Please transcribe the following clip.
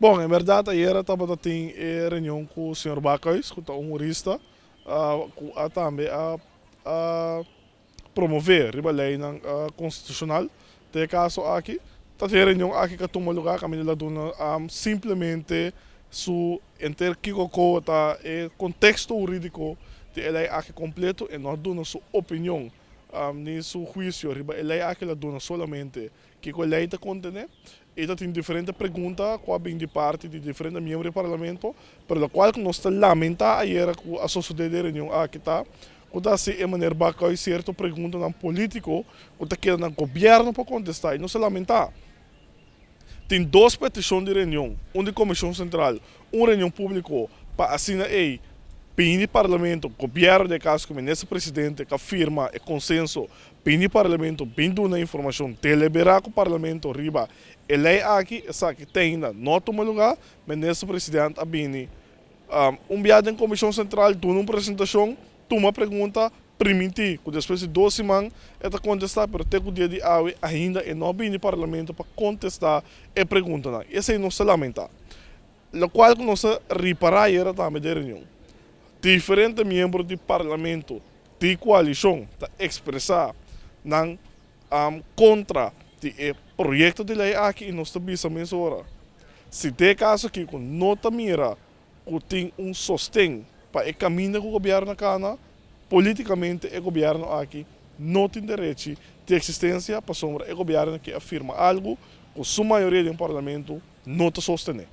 Bon, en berdad ayera tabata tin e reunion cu señor Bakhuis, cu ta un hurista, cu a tambe a promove riba leynan constitucional. Den e caso aki, ta tin e reunion aki cu a tuma lugar caminda el a duna simplemente su enter kico cu ta e contexto huridico di e ley aki completo. E no a duna su opinion ni su huicio riba e ley aki, el a duna solamente kiko e ley ta contene. E ta tin diferente pregunta cu a bin di parti di diferente miembro di Parlamento, pero locual cu nos ta lamenta ayera cu a sosode den e reunion aki ta cu ta haci e meneer Bakhuis cierto preguntanan politico cu ta keda na gobierno pa contesta y nos ta lamenta. Tin dos peticion di reunion, un di Comision Central, un reunion publico pa asina ey bini Parlamento, gobierno den e caso cu minister presidente ca firma e consenso. Bini Parlamento, bin duna informacion, delibera cu Parlamento riba e ley aki. Esaki te ainda no a tuma lugar. Minister President a bini un bia den Comision Central, duna un presentacion, tuma pregunta, priminti cu despues di 2 siman e ta contesta, pero te cu dia di awe ainda e no a bini Parlamento pa contesta e preguntanan. Esey nos ta lamenta. Locual cu nos a ripara ayera tambe den reunion, diferente miembro di Parlamento di coalicion ta expresa nan contra di e proyecto di ley aki y nos ta bisa mesora, si den caso aki cu no ta mira cu tin un sosten pa e caminda cu gobierno a cana, politicamente e gobierno aki no tin derecho di existencia, pasobra e gobierno aki a firma algo cu su mayoria den Parlamento no ta sostene.